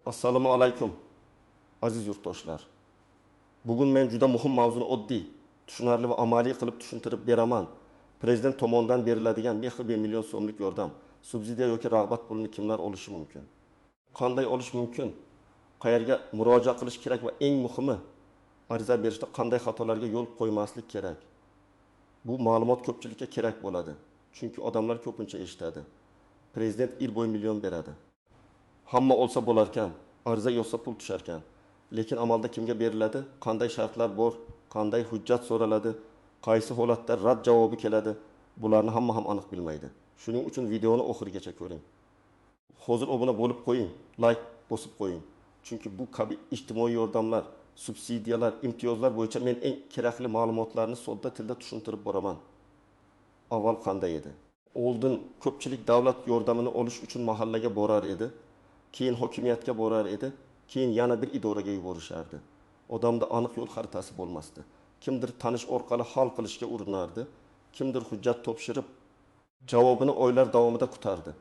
Assalomu alaykum, aziz yurtdoshlar. Bugun men juda muhim mavzuni oddiy, tushunarli va amaliy qilib tushuntirib beraman. Prezident tomonidan beriladigan MEHB million so'mlik yordam, subsidiya yoki rag'bat pulini kimlar olishi mumkin? Qanday olish mumkin? Qayerga murojaat qilish kerak va eng muhimi, ariza berishda qanday xatolarga yo'l qo'ymaslik kerak? Bu ma'lumot ko'pchilikka kerak bo'ladi. Chunki odamlar ko'pincha eshitadi. Prezident yil bo'yi million beradi. Hamma olsa bo'larkan, ariza yozsa pul tusharkan. Lekin amalda kimga beriladi, qanday shartlar bor, qanday hujjat so'raladi, qaysi holatda rad javobi keladi, bularni hamma ham aniq bilmaydi. Shuning uchun videoni oxirigacha ko'ring. Hozir obuna bo'lib qo'ying, like bosib qo'ying. Chunki bu kabi ijtimoiy yordamlar, subsidiyalar, imtiyozlar bo'yicha men eng kerakli ma'lumotlarni sodda tilda tushuntirib boraman. Avval qanday edi? Oldin ko'pchilik davlat yordamini olish uchun mahallaga borar edi, keyin hokimiyatga borar edi, keyin yana bir idoraga yuborishardi. Odamda aniq yo'l xaritasi bo'lmasdi. Kimdir tanish orqali hal qilishga urinardi, kimdir hujjat topshirib, javobini oylar davomida kutardi.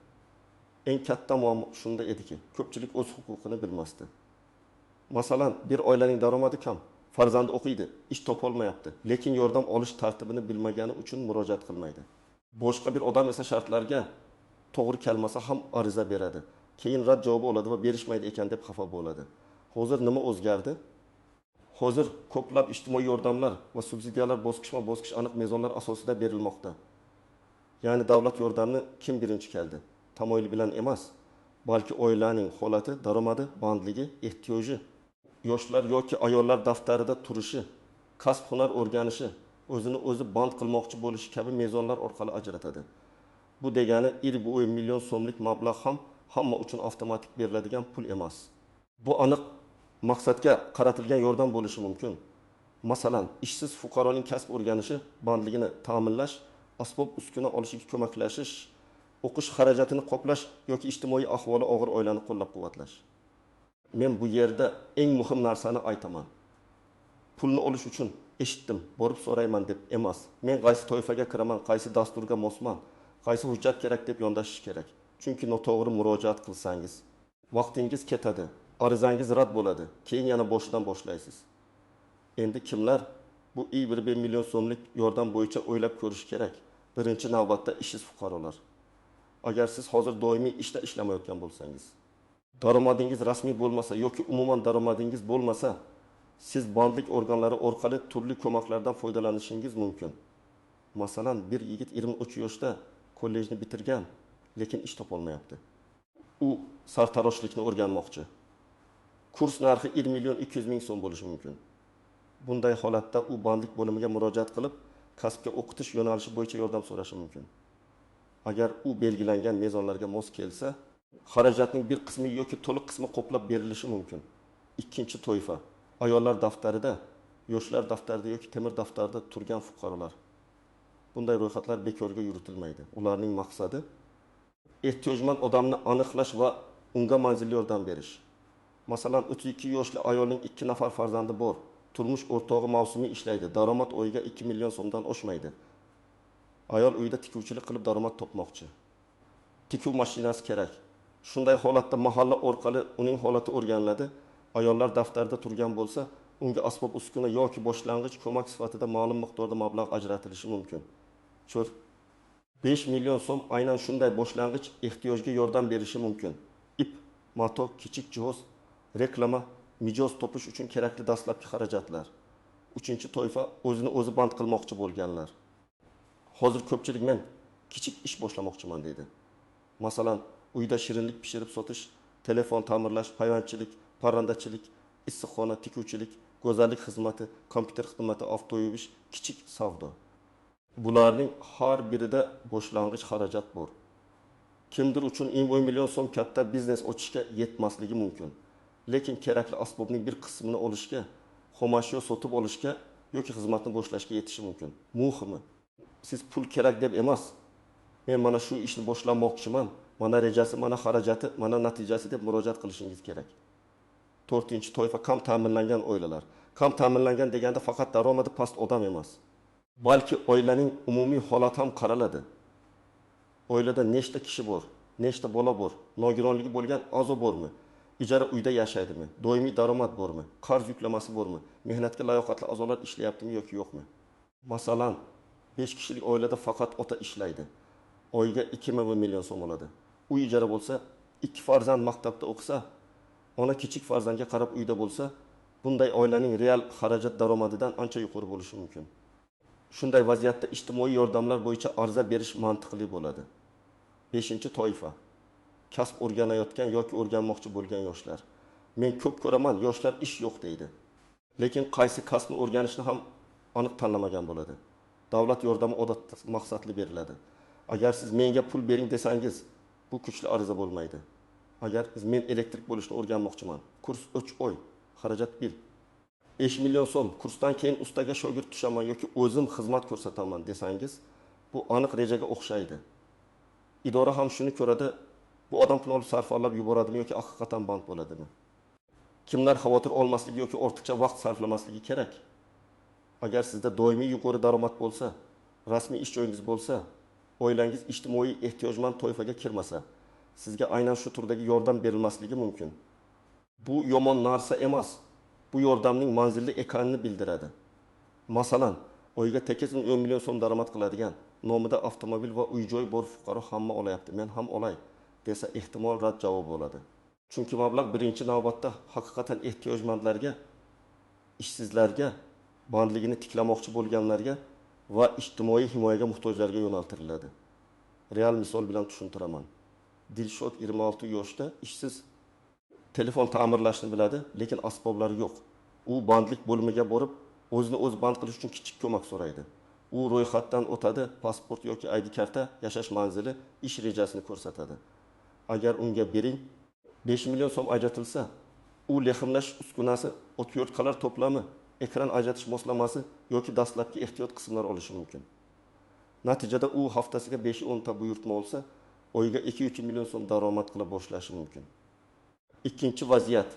Eng katta muammo shunda ediki, ko'pchilik o'z huquqini bilmasdi. Masalan, bir oilaning daromadi kam, farzandi o'qiydi, ish topolmayapti, lekin yordam olish tartibini bilmagani uchun murojaat qilmaydi. Boshqa bir odam esa shartlarga to'g'ri kelmasa ham ariza beradi. Keyin rad javobi oladi va berishmaydi ekan deb xafa bo'ladi. Hozir nima o'zgardi? Hozir ko'plab ijtimoiy yordamlar va subsidiyalar bosqichma-bosqich aniq mezonlar asosida berilmoqda. Ya'ni davlat yordamini kim birinchi keldi? Tamoyil bilan emas, balki oilaning holati, daromadi, bandligi, ehtiyoji, yoshlar yoki ayollar daftarida turishi, kasb hunar o'rganishi, o'zini o'zi band qilmoqchi bo'lishi kabi mezonlar orqali ajratadi. Bu degani yil bo'yi million so'mlik mablag' ham hamma uchun avtomatik beriladigan pul emas. Bu aniq maqsadga qaratilgan yordam bo'lishi mumkin. Masalan, ishsiz fuqaroning kasb o'rganishi, bandligini ta'minlash, asbob uskuna olishiga ko'maklashish, o'qish xarajatini qoplash yoki ijtimoiy ahvoli og'ir oilani qo'llab-quvvatlash. Men bu yerda eng muhim narsani aytaman. Pulni olish uchun eshitdim, borib so'rayman deb emas. Men qaysi toifaga kiraman, qaysi dasturga mosman, qaysi hujjat kerak deb yondashish kerak. Chunki noto'g'ri murojaat qilsangiz, vaqtingiz ketadi, arizangiz rad bo'ladi, keyin yana boshidan boshlaysiz. Endi kimlar bu 1,5 million so'mlik yordam bo'yicha o'ylab ko'rish kerak? Birinchi navbatda ishsiz fuqarolar. Agar siz hozir doimiy ishda ishlamayotgan bo'lsangiz, daromadingiz rasmiy bo'lmasa yoki umuman daromadingiz bo'lmasa, siz bandlik organlari orqali turli ko'maklardan foydalanishingiz mumkin. Masalan, bir yigit 23 yoshda kollejni bitirgan, lekin ish topolmayapti. U sartaroshlikni o'rganmoqchi. Kurs narxi 1 million 200 ming so'm bo'lishi mumkin. Bunday holatda u bandlik bo'limiga murojaat qilib, kasbga o'qitish yo'nalishi bo'yicha yordam so'rashi mumkin. Agar u belgilangan mezonlarga mos kelsa, xarajatning bir qismi yoki to'liq qismi qoplab berilishi mumkin. Ikkinchi toifa ayollar daftarida, yoshlar daftarida yoki temir daftarida turgan fuqarolar. Bunday ro'yxatlar bekorga yuritilmaydi. Ularning maqsadi ehtiyojmand odamni aniqlash va unga manzilli yordam berish. Masalan, 32 yoshli ayolning 2 nafar farzandi bor. Turmush o'rtog'i mavsumiy ishlaydi. Daromad oyiga 2 million so'mdan oshmaydi. Ayol uyda tikuvchilik qilib daromad topmoqchi. Tikuv mashinasi kerak. Shunday holatda mahalla orqali uning holati o'rganiladi. Ayollar daftarida turgan bo'lsa, unga asbob uskuna yoki boshlang'ich ko'mak sifatida ma'lum miqdorda mablag' ajratilishi mumkin. 5 million so'm aynan shunday boshlang'ich ehtiyojga yordam berishi mumkin. Ip, mato, kichik jihoz, reklama, mijoz topish uchun kerakli dastlabki xarajatlar. Uchinchi toifa o'zini o'zi band qilmoqchi bo'lganlar. Hozir ko'pchilik men kichik ish boshlamoqchiman deydi. Masalan, uyda shirinlik pishirib sotish, telefon ta'mirlash, payvandchilik, parrandachilik, issiqxona, tikuvchilik, go'zallik xizmati, kompyuter xizmati, avto yuvish, kichik savdo. Bularning har birida boshlang'ich xarajat bor. Kimdir uchun 1 million so'm katta biznes ochishga yetmasligi mumkin. Lekin kerakli asbobning bir qismini olishga, xomashyo sotib olishga yoki xizmatni boshlashga yetishi mumkin. Muhimi, siz pul kerak deb emas, men mana shu ishni boshlamoqchiman, mana rejasi, mana xarajati, mana natijasi deb murojaat qilishingiz kerak. To'rtinchi toifa kam ta'minlangan oilalar. Kam ta'minlangan deganda faqat daromadi past odam emas, balki oilaning umumiy holati ham qaraladi. Oilada nechta kishi bor, nechta bola bor, nogironligi bo'lgan a'zo bormi? Ijara uyda yashaydimi? Doimiy daromad bormi? Qarz yuklamasi bormi? Mehnatga layoqatli a'zolar ishlayaptimi yoki yo'qmi? Masalan, 5 kishilik oilada faqat ota ishlaydi. Oyiga 2 million so'm oladi. Uy ijara bo'lsa, 2 farzand maktabda o'qisa, ona kichik farzandga qarab uyda bo'lsa, bunday oilaning real xarajat daromadidan ancha yuqori bo'lishi mumkin. Shunday vaziyatda ijtimoiy yordamlar bo'yicha ariza berish mantiqli bo'ladi. 5-toifa. Kasb o'rganayotgan yoki o'rganmoqchi bo'lgan yoshlar. Men ko'p ko'raman, yoshlar ish yo'q deydi. Lekin qaysi kasbni o'rganishni ham aniq tanlamagan bo'ladi. Davlat yordami odatda maqsadli beriladi. Agar siz menga pul bering desangiz, bu kuchli ariza bo'lmaydi. Agar men elektrik bo'lishni o'rganmoqchiman, kurs 3 oy, xarajat 1. 5 million so'm kursdan keyin ustaga shogird tushaman yoki o'zim xizmat ko'rsataman desangiz, bu aniq rejaga o'xshaydi. Idora ham shuni ko'radi, bu odam pulni olib sarflab yuboradimi yoki haqiqatan band bo'ladimi? Kimlar xavotir olmasligi yoki ortiqcha vaqt sarflamasligi kerak? Agar sizda doimiy yuqori daromad bo'lsa, rasmiy ish joyingiz bo'lsa, oilangiz ijtimoiy ehtiyojmand toifaga kirmasa, sizga aynan shu turdagi yordam berilmasligi mumkin. Bu yomon narsa emas. Bu yordamning manzilli ekanini bildiradi. Masalan, oyiga 8-10 million so'm daromad qiladigan, nomida avtomobil va uy-joy bor fuqaro hamma olayapti, men ham olay desa ehtimol rad javob bo'ladi. Chunki mablag' birinchi navbatda haqiqatan ehtiyojmandlarga, ishsizlarga, bandligini tiklamoqchi bo'lganlarga va ijtimoiy himoyaga muhtojlarga yo'naltiriladi. Real misol bilan tushuntiraman. Dilshod 26 yoshda ishsiz, telefon ta'mirlashni biladi, lekin asboblari yo'q. U bandlik bo'limiga borib, o'zini o'zi band qilish uchun kichik ko'mak so'raydi. U ro'yxatdan o'tadi, pasport yoki ID karta, yashash manzili, ish rejasini ko'rsatadi. Agar unga bering 5 million so'm ajratilsa, u leximlash uskunasi, otvertkalar to'plami, ekran ajratish moslamasi yoki dastlabki ehtiyot qismlar olishi mumkin. Natijada u haftasiga 5-10 ta buyurtma olsa, oyiga 2-3 million so'm daromad qila boshlashi mumkin. Ikkinchi vaziyat.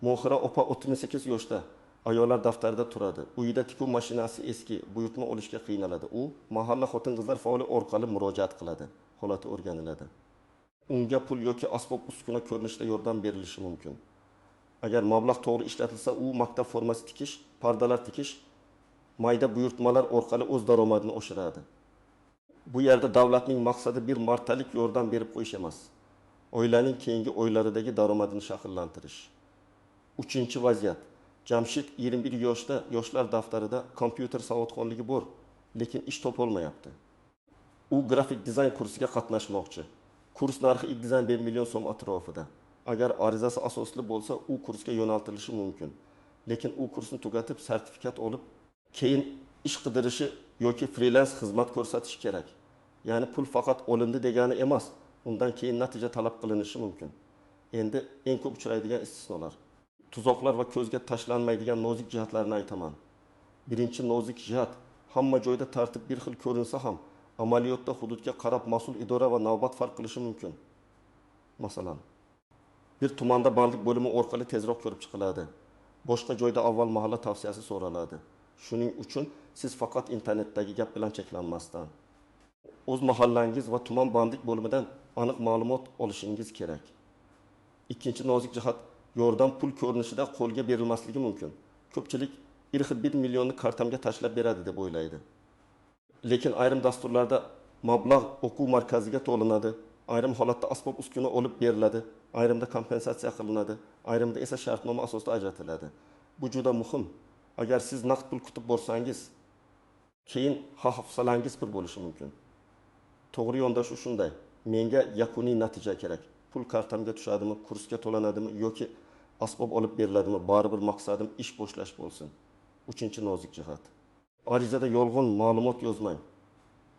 Mohira opa 38 yoshda, ayollar daftarida turadi. Uyida tikuv mashinasi eski, buyurtma olishga qiynaladi. U mahalla xotin-qizlar faoli orqali murojaat qiladi. Holati o'rganiladi. Unga pul yoki asbob uskuna ko'rinishida yordam berilishi mumkin. Agar mablag' to'g'ri ishlatilsa, u maktab formasi tikish, pardalar tikish, mayda buyurtmalar orqali o'z daromadini oshiradi. Bu yerda davlatning maqsadi bir martalik yordam berib qo'yish emas. Oilaning keyingi oylaridagi daromadini shakllantirish. 3-vaziyat. Jamshid 21 yoshda yoshlar daftarida kompyuter savodxonligi bor, lekin ish topolmayapti. U grafik dizayn kursiga qatnashmoqchi. Kurs narxi 2,5 million so'm atrofida. Agar arizasi asosli bo'lsa, u kursga yo'naltirilishi mumkin. Lekin u kursni tugatib, sertifikat olib, keyin ish qidirishi yoki frilans xizmat ko'rsatishi kerak. Ya'ni pul faqat olindi degani emas, undan keyin natija talab qilinishi mumkin. Endi eng ko'p uchraydigan istisnolar. Tuzoqlar va ko'zga tashlanmaydigan nozik jihatlarni aytaman. Birinchi nozik jihat, hamma joyda tartib bir xil ko'rinsa ham, amaliyotda hududga qarab mas'ul idora va navbat farq qilishi mumkin. Masalan, bir tumanda bandlik bo'limi orqali tezroq ko'rib chiqiladi. Boshqa joyda avval mahalla tavsiyasi so'raladi. Shuning uchun siz faqat internetdagi gap bilan cheklanmasdan o'z mahallangiz va tuman bandlik bo'limidan aniq ma'lumot olishingiz kerak. Ikkinchi nozik jihat, yordam pul ko'rinishida qo'lga berilmasligi mumkin. Ko'pchilik irxi 1 millionni kartamga tashlab beradi deb o'ylaydi. Lekin ayrim dasturlarda mablag' o'quv markaziga to'lanadi, ayrim holatda asbob uskuna olib beriladi, ayrimda kompensatsiya qilinadi, ayrimda esa shartnoma asosida ajratiladi. Bu juda muhim. Agar siz naqd pul kutib borsangiz, keyin hafsalangiz pir bo'lishi mumkin. To'g'ri yondashuv shunday. Menga yakuniy natija kerak. Pul kartamga tushadimi, kursga to'lanadimi yoki asbob olib beriladimi, baribir maqsadim ish boshlash bo'lsin. 3-nozik jihat. Arizada yolg'on ma'lumot yozmang.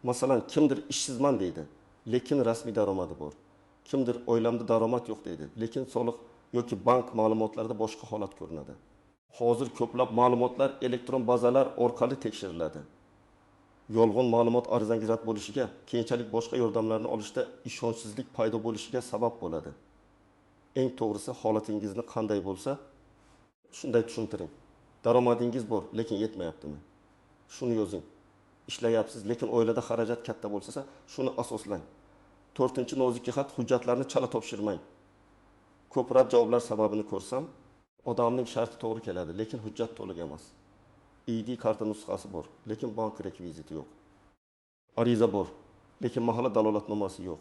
Masalan, kimdir ishsizman deydi, lekin rasmiy daromadi bor. Kimdir oilamda daromad yo'q deydi, lekin soliq yoki bank ma'lumotlarida boshqa holat ko'rinadi. Hozir ko'plab ma'lumotlar elektron bazalar orqali tekshiriladi. Yolg'on ma'lumot arizangiz rad bo'lishiga, keyinchalik boshqa yordamlarni olishda ishonchsizlik paydo bo'lishiga sabab bo'ladi. Eng to'g'risi, holatingizni qanday bo'lsa, shunday tushuntiring. Daromadingiz bor, lekin yetmayaptimi? Shuni yozing. Ishlayapsiz, lekin oilada xarajat katta bo'lsa, shuni asoslang. 4-nozik jihat, hujjatlarni chala topshirmang. Ko'p rad javoblar sababini ko'rsam, odamning sharti to'g'ri keladi, lekin hujjat to'liq emas. ID karta nusxasi bor, lekin bank rekviziti yo'q. Ariza bor, lekin mahalla dalolatnomasi yo'q.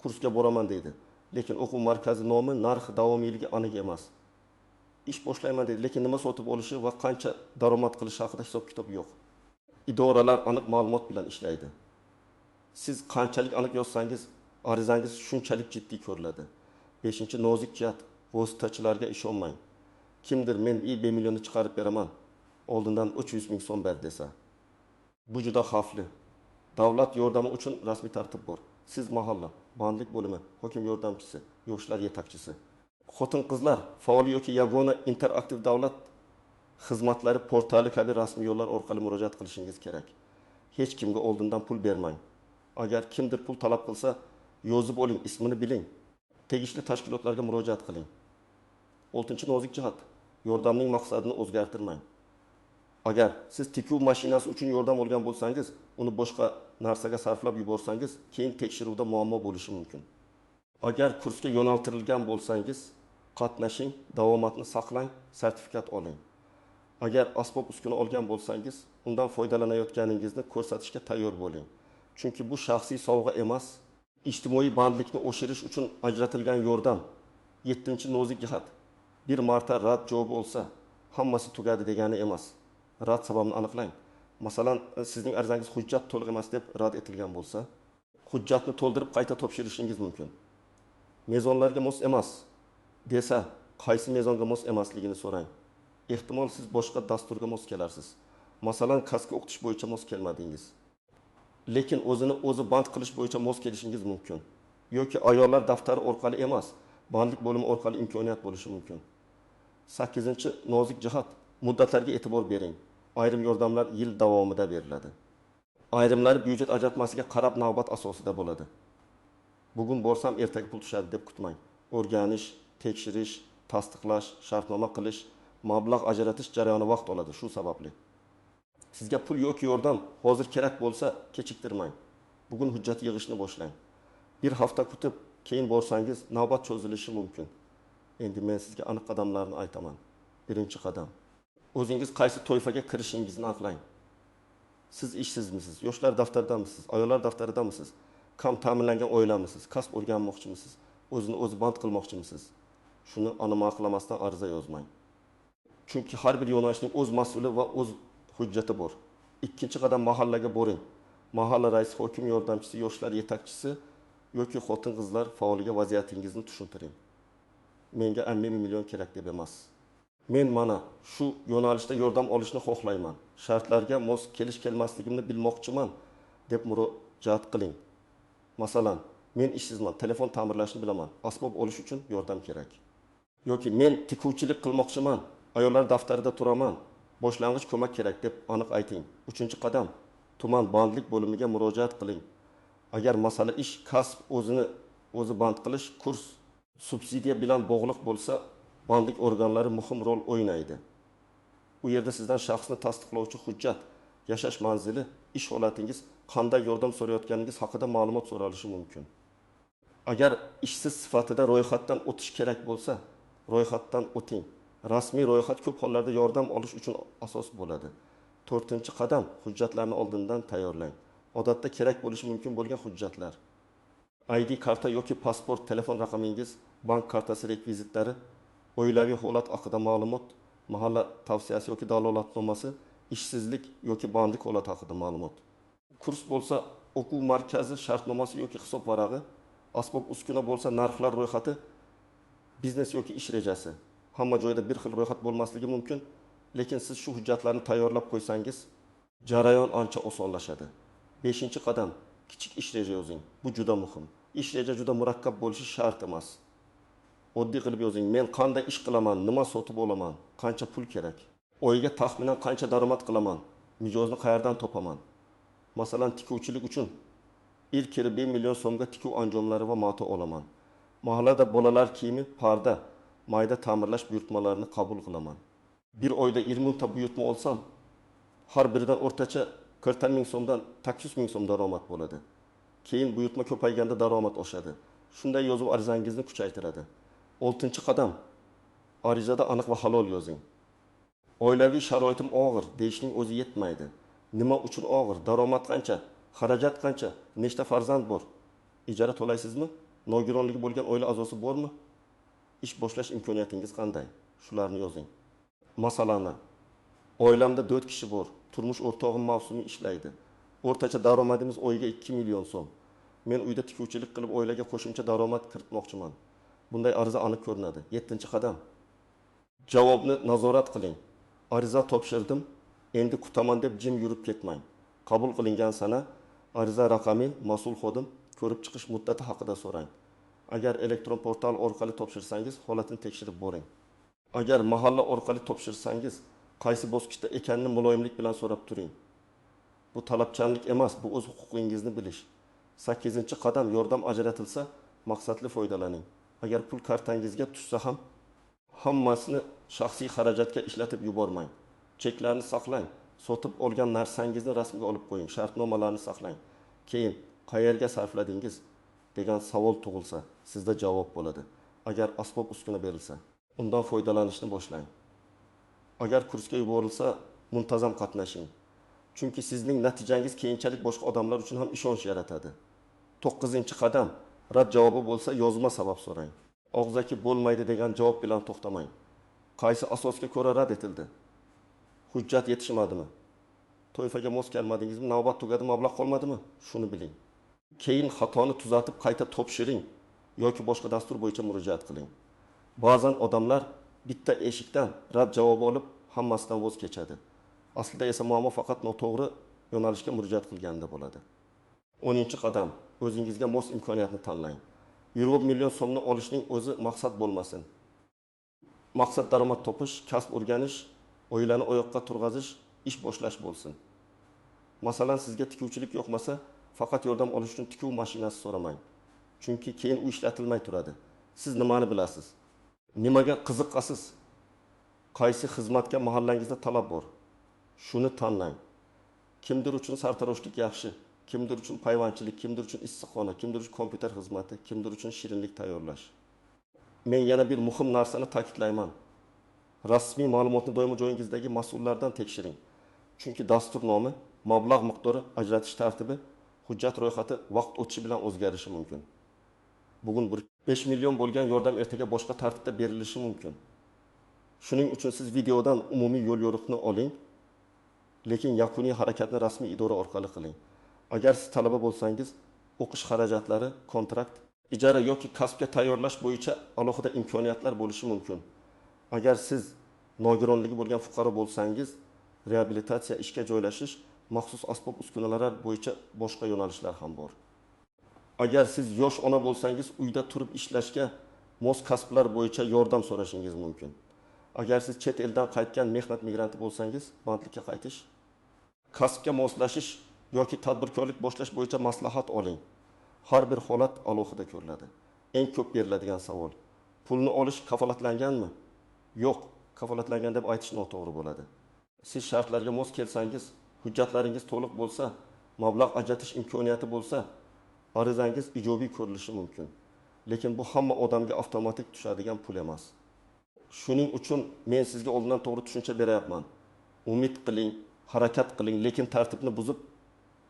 Kursga boraman deydi, lekin o'quv markazi nomi, narxi, davomiyligi aniq emas. Ish boshlayman deydi, lekin nima sotib olishi va qancha daromad qilishi haqida hisob-kitob yo'q. Idoralar aniq ma'lumot bilan ishlaydi. Siz qanchalik aniq yozsangiz, arizangiz shunchalik jiddiy ko'riladi. 5. Nozik jihat, vositachilarga ishonmang. Kimdir men 1 millionni chiqarib beraman, oldindan 300 ming so'm ber desa, bu juda xavfli. Davlat yordami uchun rasmiy tartib bor. Siz mahalla, bandlik bo'limi, hokim yordamchisi, yoshlar yetakchisi, xotin-qizlar faol yoki yagona interaktiv davlat xizmatlari portali kabi rasmiy yo'llar orqali murojaat qilishingiz kerak. Hech kimga oldindan pul bermang. Agar kimdir pul talab qilsa, yozib oling, ismini biling. Tegishli tashkilotlarga murojaat qiling. 6. Nozik jihat, yordamning maqsadini o'zgartirmang. Agar siz tikuv mashinasi uchun yordam olgan bo'lsangiz, uni boshqa narsaga sarflab yuborsangiz, keyin tekshiruvda muammo bo'lishi mumkin. Agar kursga yo'naltirilgan bo'lsangiz, qatnashing, davomatni saqlang, sertifikat oling. Agar asbob uskuna olgan bo'lsangiz, undan foydalanayotganingizni ko'rsatishga tayyor bo'ling. Chunki bu shaxsiy sovg'a emas, ijtimoiy bandlikni oshirish uchun ajratilgan yordam. 7. Nozik jihat, bir marta rad javobi olsa, hammasi tugadi degani emas. Rad sababini aniqlang. Masalan, sizning arizangiz hujjat to'liq emas deb rad etilgan bo'lsa, hujjatni to'ldirib qayta topshirishingiz mumkin. Mezonlarga mos emas desa, qaysi mezonga mos emasligini so'rang. Ehtimol siz boshqa dasturga mos kelarsiz. Masalan, kasbga o'qitish bo'yicha mos kelmadingiz. Lekin o'zini o'zi band qilish bo'yicha mos kelishingiz mumkin. Yoki ayollar daftari orqali emas, bandlik bo'limi orqali imkoniyat bo'lishi mumkin. 8. Nozik jihat, muddatlarga e'tibor bering. Ayrim yordamlar yil davomida beriladi. Ayrimlari byudjet ajratmasiga qarab navbat asosida bo'ladi. Bugun borsam ertaga pul tushadi deb kutmang. O'rganish, tekshirish, tasdiqlash, shartnoma qilish, mablag' ajratish jarayoni vaqt oladi shu sababli. Sizga pul yoki yordam hozir kerak bo'lsa, kechiktirmang. Bugun hujjat yig'ishni boshlang. Bir hafta kutib, keyin borsangiz navbat cho'zilishi mumkin. Endi men sizga aniq qadamlarni aytaman. 1. Qadam. O'zingiz qaysi toifaga kirishingizni aniqlang. Siz ishsizmisiz, yoshlar daftaridamisiz, ayollar daftaridamisiz, kam ta'minlangan oilamisiz, kasb o'rganmoqchimisiz, o'zini o'zi band qilmoqchimisiz? Shuni aniqlamasdan ariza yozmang. Chunki har bir yo'nalishning o'z mas'uli va o'z hujjati bor. 2. Qadam, mahallaga boring. Mahalla raisi, hokim yordamchisi, yoshlar yetakchisi yoki xotin-qizlar faoliga vaziyatingizni tushuntiring. Menga 50 million kerak deb emas. Men mana shu yo'nalishda yordam olishni xohlayman. Shartlarga mos kelish kelmasligimni bilmoqchiman deb murojaat qiling. Masalan, men ishsizman, telefon ta'mirlashni bilaman, asbob olish uchun yordam kerak. Yoki men tikuvchilik qilmoqchiman, ayollar daftarida turaman, boshlang'ich ko'mak kerak deb aniq ayting. 3. Qadam, tuman bandlik bo'limiga murojaat qiling. Agar masala ish, kasb, o'zini o'zi band qilish, kurs, subsidiya bilan bog'liq bo'lsa, bandlik organlari muhim rol o'ynaydi. U yerda sizdan shaxsni tasdiqlovchi hujjat, yashash manzili, ish holatingiz, qanday yordam so'rayotganingiz haqida ma'lumot so'ralishi mumkin. Agar ishsiz sifatida ro'yxatdan o'tish kerak bo'lsa, ro'yxatdan o'ting. Rasmiy ro'yxat ko'p hollarda yordam olish uchun asos bo'ladi. 4. Qadam, hujjatlarni oldindan tayyorlang. Odatda kerak bo'lishi mumkin bo'lgan hujjatlar: ID karta yoki pasport, telefon raqamingiz, bank kartasi rekvizitlari, oilaviy holat haqida ma'lumot, mahalla tavsiyasi yoki dalolatnomasi, ishsizlik yoki bandlik holati haqida ma'lumot. Kurs bo'lsa, o'quv markazi shartnomasi yoki hisob varag'i, asbob uskuna bo'lsa, narxlar ro'yxati, biznes yoki ish rejasi. Hamma joyda bir xil ro'yxat bo'lmasligi mumkin, lekin siz shu hujjatlarni tayyorlab qo'ysangiz, jarayon ancha osonlashadi. 5. Qadam, kichik ish reja yozing. Bu juda muhim. Ish reja juda murakkab bo'lishi shart emas. Oddiy qilib yozing. Men qanday ish qilaman, nima sotib olaman, qancha pul kerak, oyga taxminan qancha daromad qilaman, mijozni qayerdan topaman. Masalan, tikuvchilik uchun ilk kelib 1 million so'mga tikuv anjomlari va mato olaman. Mahallada bolalar kiyimi, parda, mayda ta'mirlash buyurtmalarini qabul qilaman. Bir oyda 20 ta buyurtma olsam, har biridan o'rtacha 40 ming so'mdan 800 ming so'm daromad bo'ladi. Keyin buyurtma ko'payganda daromad oshadi. Shunday yozib arizangizni kuchaytiradi. Oltinchi qadam. Arizada aniq va halol yozing. Oilaviy sharoitim og'ir deyishning o'zi yetmaydi. Nima uchun og'ir? Daromad qancha? Xarajat qancha? Nechta farzand bor? Ijara to'laysizmi? Nogironligi bo'lgan oila a'zosi bormi? Ish boshlash imkoniyatingiz qanday? Shularni yozing. Masalani, oilamda 4 kishi bor. Turmush o'rtog'im mavsumiy ishlaydi. O'rtacha daromadimiz oyiga 2 million so'm. Men uyda tikuvchilik qilib oilaga qo'shimcha daromad kiritmoqchiman. Bunday ariza aniq ko'rinadi. 7-qadam. Javobni nazorat qiling. Ariza topshirdim, endi kutaman deb jim yurib ketmang. Qabul qilingan sana, ariza raqami, mas'ul xodim, ko'rib chiqish muddati haqida so'rang. Agar elektron portal orqali topshirsangiz, holatini tekshirib boring. Agar mahalla orqali topshirsangiz, qaysi bosqichda ekanini muloyimlik bilan so'rab turing. Bu talabchanlik emas, bu o'z huquqingizni bilish. 8-qadam. Yordam ajratilsa, maqsadli foydalaning. Agar pul kartangizga tushsa ham, hammasini shaxsiy xarajatga ishlatib yubormang. Cheklarni saqlang, sotib olgan narsangizni rasmga olib qo'ying, shartnomalarni saqlang. Keyin qayerga sarfladingiz degan savol tug'ilsa, sizda javob bo'ladi. Agar asbob uskuna berilsa, undan foydalanishni boshlang. Agar kursga yuborilsa, muntazam qatnashing. Chunki sizning natijangiz keyinchalik boshqa odamlar uchun ham ishonch yaratadi. 9-qadam. Rad javobi bo'lsa, yozma sabab so'rang. Og'zaki bo'lmaydi degan javob bilan to'xtamang. Qaysi asosga ko'ra rad etildi? Hujjat yetishmadimi? Toifaga mos kelmadingizmi? Navbat tugadi, mablag' qolmadimi? Shuni biling. Keyin xatoni tuzatib qayta topshiring yoki boshqa dastur bo'yicha murojaat qiling. Ba'zan odamlar bitta eshikdan rad javobi olib, hammasidan voz kechadi. Aslida esa muammo faqat noto'g'ri yo'nalishga murojaat qilganda bo'ladi. 10-qadam. O'zingizga mos imkoniyatni tanlang. 20 million so'mni olishning o'zi maqsad bo'lmasin. Maqsad daromad topish, kasb o'rganish, oilani oyoqqa turg'azish, ish boshlash bo'lsin. Masalan, sizga tikuvchilik yoqmasa, faqat yordam olish uchun tikuv mashinasi so'ramang. Chunki keyin u ishlatilmay turadi. Siz nimani bilasiz? Nimaga qiziqasiz? Qaysi xizmatga mahallangizda talab bor? Shuni tanlang. Kimdir uchun sartaroshlik yaxshi, kimdir uchun payvandchilik, kimdir uchun issiqxona, kimdir uchun kompyuter xizmati, kimdir uchun shirinlik tayyorlash. Men yana bir muhim narsani ta'kidlayman. Rasmiy ma'lumotni doimo joyingizdagi mas'ullardan tekshiring. Chunki dastur nomi, mablag' miqdori, ajratish tartibi, hujjat ro'yxati vaqt o'tishi bilan o'zgarishi mumkin. Bugun 5 million bo'lgan yordam ertaga boshqa tartibda berilishi mumkin. Shuning uchun siz videodan umumiy yo'l-yo'riqni oling, lekin yakuniy harakatni rasmiy idora orqali qiling. Agar siz talaba bo'lsangiz, o'qish xarajatlari, kontrakt, ijara yoki kasbga tayyorlash bo'yicha alohida imkoniyatlar bo'lishi mumkin. Agar siz nogironligi bo'lgan fuqaro bo'lsangiz, reabilitatsiya, ishga joylashish, maxsus asbob uskunalar bo'yicha boshqa yo'nalishlar ham bor. Agar siz yosh ona bo'lsangiz, uyda turib ishlashga mos kasblar bo'yicha yordam so'rashingiz mumkin. Agar siz chet eldan qaytgan mehnat migranti bo'lsangiz, bandlikka qaytish, kasbga moslashish yoki tadbirkorlik boshlash bo'yicha maslahat oling. Har bir holat alohida ko'riladi. Eng ko'p beriladigan savol: pulni olish kafolatlanganmi? Yo'q, kafolatlangan deb aytish noto'g'ri bo'ladi. Siz shartlarga mos kelsangiz, hujjatlaringiz to'liq bo'lsa, mablag' ajratish imkoniyati bo'lsa, arizangiz ijobiy ko'rilishi mumkin. Lekin bu hamma odamga avtomatik tushadigan pul emas. Shuning uchun men sizga oldindan to'g'ri tushuncha beryapman. Umid qiling, harakat qiling, lekin tartibni buzib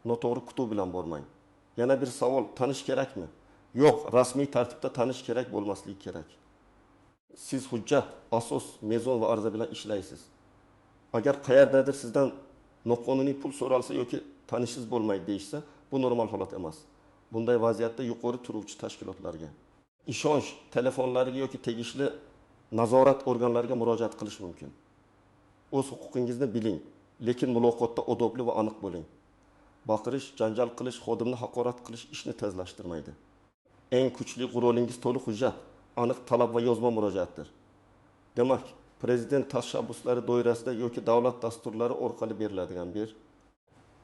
noto'g'ri kutuv bilan bormang. Yana bir savol: tanish kerakmi? Yo'q, rasmiy tartibda tanish kerak bo'lmasligi kerak. Siz hujjat, asos, mezon va ariza bilan ishlaysiz. Agar qayerdadir sizdan noqonuniy pul so'ralsa yoki tanishingiz bo'lmaydi deyishsa, bu normal holat emas. Bunday vaziyatda yuqori turuvchi tashkilotlarga, ishonch telefonlariga yoki tegishli nazorat organlariga murojaat qilish mumkin. O'z huquqingizni biling, lekin muloqotda odobli va aniq bo'ling. Baqirish, janjal qilish, xodimni haqorat qilish ishni tezlashtirmaydi. Eng kuchli qurolingiz to'liq hujjat, aniq talab va yozma murojaatdir. Demak, prezident tashabbuslari doirasida yoki davlat dasturlari orqali beriladigan bir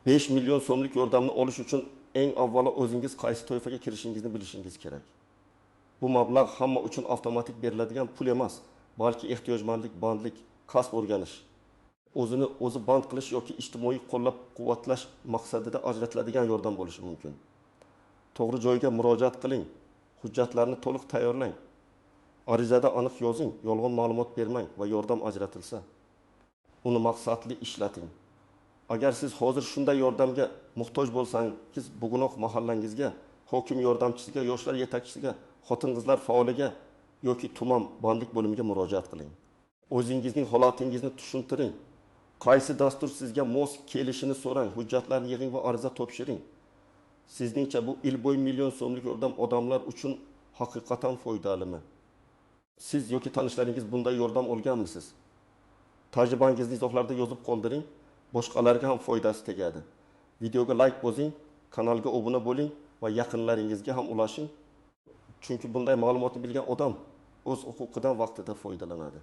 5 million so'mlik yordamni olish uchun eng avvalo o'zingiz qaysi toifaga kirishingizni bilishingiz kerak. Bu mablag' hamma uchun avtomatik beriladigan pul emas, balki ehtiyojmandlik, bandlik, kasb o'rganish, o'zini o'zi band qilish yoki ijtimoiy qo'llab-quvvatlash maqsadida ajratiladigan yordam bo'lishi mumkin. To'g'ri joyga murojaat qiling, hujjatlarni to'liq tayyorlang. Arizada aniq yozing, yolg'on ma'lumot bermang va yordam ajratilsa, uni maqsadli ishlating. Agar siz hozir shunday yordamga muhtoj bo'lsangiz, bugunoq mahallangizga, hokim yordamchisiga, yoshlar yetakchisiga, xotin-qizlar faoliga yoki tuman bandlik bo'limiga murojaat qiling. O'zingizning holatingizni tushuntiring. Qaysi dastur sizga mos kelishini so'rang, hujjatlarni yig'ing va ariza topshiring. Sizningcha bu yil bo'yi million so'mlik yordam odamlar uchun haqiqatan foydalimi? Siz yoki tanishlaringiz bunday yordam olganmisiz? Tajribangizni izohlarda yozib qoldiring, boshqalarga ham foydasi tegadi. Videoga like bosing, kanalga obuna bo'ling va yaqinlaringizga ham ulashing. Chunki bunday ma'lumotni bilgan odam o'z huquqidan vaqtida foydalanadi.